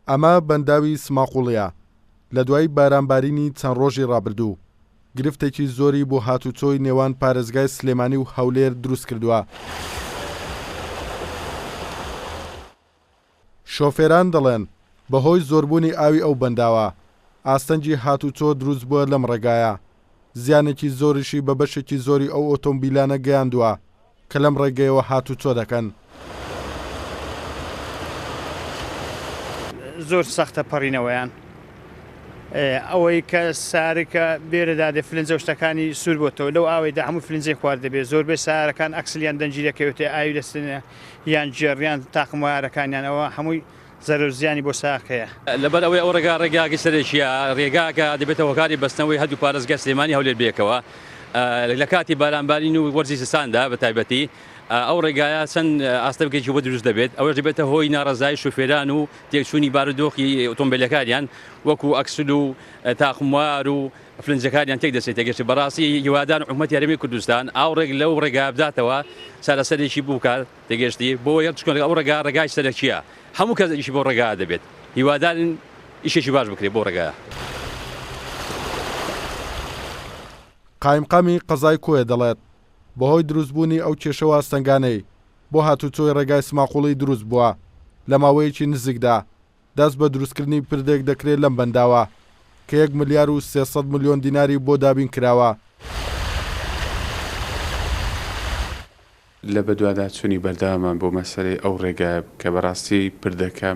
ئەمە بەنداوی سماقوڵیە، لە دوای بارانبارینی چەند ڕۆژی ڕابردوو، گرفتێکی زۆری بۆ هاتوچۆی نێوان پارێزگای سلێمانی و هەولێر دروستکردووە. شۆفێران دەڵێن، بەهۆی زۆربوونی ئاوی ئەو بەنداوە، ئاستەنگی هاتوچۆ دروستبووە لەم ڕێگایە، زیانێکی زۆریشی بە بەشێکی زۆری ئەو ئۆتۆمبیلانە گەیاندووە کە لەم ڕێگەیەوە هاتوچۆ دەکەن. زۆر سەختە پەڕینەوەیان ئەوەی کە سارکە بێرەدا دێ فلنجە و شتەکانی سوور بۆتەوە لەو ئاوەی دا هەموو فلنجەی خوارد دەبێت زۆربەی سارەکان ئەکسلیان دەنگی دەکەوێتێ ئاوی دەستێنێ یان گێڕیان تاقم وایەرەکانیان ئەوە هەمووی زەرەر و زیانی بۆ ساق هەیە. لەبەر ئەوەی ئەو ڕێگا ڕێگاکەی سەرەکیە ڕێگاکە دەبێتە هۆکاری بەستنەوەی هەردوو پارێزگای سلێمانی هەولێر بەیەکەوە لە کاتی بارانبارین و وەرزی زستاندا بە تایبەتی ئەو ڕێگایە چەند ئاستەنگێکی بۆ دروست دەبێت ئەوەش دەبێتە هۆی ناڕەزایی شوفێران و تێکچوونی بارودۆخی ئۆتۆمبیلەکانیان وەکو ئەکسل و تاقموار و فلنجەکانیان تێک دەچێت تێگەشت بەڕاستی هیوادان حکومەتی هەرێمی کوردستان ئاوڕێک لەو ڕێگا بداتەوە چارەسەرێکی بکات تێگەشتی بۆ یەک چکۆ ئەو ڕێگا ڕێگای سەرەکیە هەموو کەس ئیشی بۆ ڕێگا دەبێت هیوادارین ئیشێکی باش بکرێت بۆ ڕێگا. قایمقامی قەزای کۆیە دەڵێت، بەهۆی دروستبوونی ئەو کێشە و ئاستەنگانەی بۆ هاتوچۆی ڕێگای سماقوڵی دروستبووە، لە ماوەیەکی نزیکدا دەست بە دروستکردنی پردێک دەکرێت لەم بەنداوە کە یەک ملیار و 300 ملیۆن دیناری بۆ دابین کراوە. لە بەدواداچوونی بەردەوامان بۆ مەسەلەی ئەو ڕێگایە کە بەڕاستی پردەکە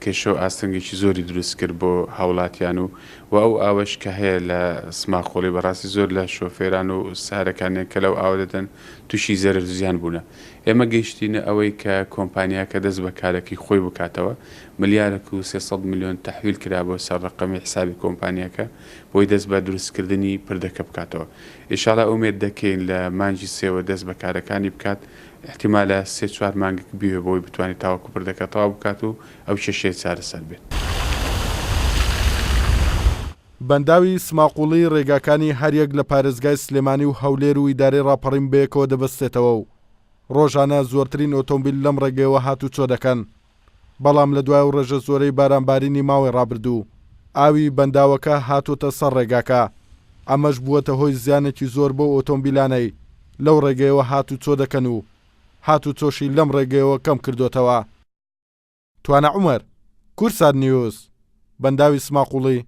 کێشە و ئاستەنگێکی زۆری دروست کرد بۆ هاوڵاتیان و و ئەو ئاوەش کە هەیە لە سماقوڵی بەڕاستی زۆر لە شۆفێران و سارەکانیان کە لەو ئاوە دەدەن تووشی زەرەر و زیان بوونە ئێمە گەیشتینە ئەوەی کە کۆمپانیاکە دەست بە کارەکەی خۆی بکاتەوە ملیارەک و 300 ملیۆن تەحویل کرا بۆ سەر ڕەقەمی حسابی کۆمپانیاکە بۆی دەست بە دروستکردنی پردەکە بکاتەوە ئیشاڵا ئومێد دەکەین لە مانگی سێوە دەست بە کارەکانی بکات، ئیحتیمالە سێ چوار مانگێک بیوێ بۆی بتوانێت تاوەکو پردەکە تەواو بکات و ئەو کێشەیە چارەسەر بێت. بەنداوی سماقوڵی رێگاکانی هەریەک لە پارێزگای سلێمانی و هەولێر و ئیدارەی راپەڕین بەیەکەوە دەبەستێتەوە و رۆژانە زۆرترین ئۆتۆمبیل لەم رێگەیەوە هاتوچۆ دەکەن. بەڵام لە دوای ئەو ڕێژە زۆرەی بارانبارینی ماوەی ڕابردوو، ئاوی بەنداوەکە هاتۆتە سەر ڕێگاکە، ئەمەش بووەتە هۆی زیانێکی زۆر بەو ئۆتۆمبیلانەی لەو ڕێگەیەوە هاتوچۆ دەکەن و هاتوچۆشی لەم ڕێگەیەوە کەم کردۆتەوە. توانا عومەر، کوردسات نیوز، بەنداوی سماقوڵی.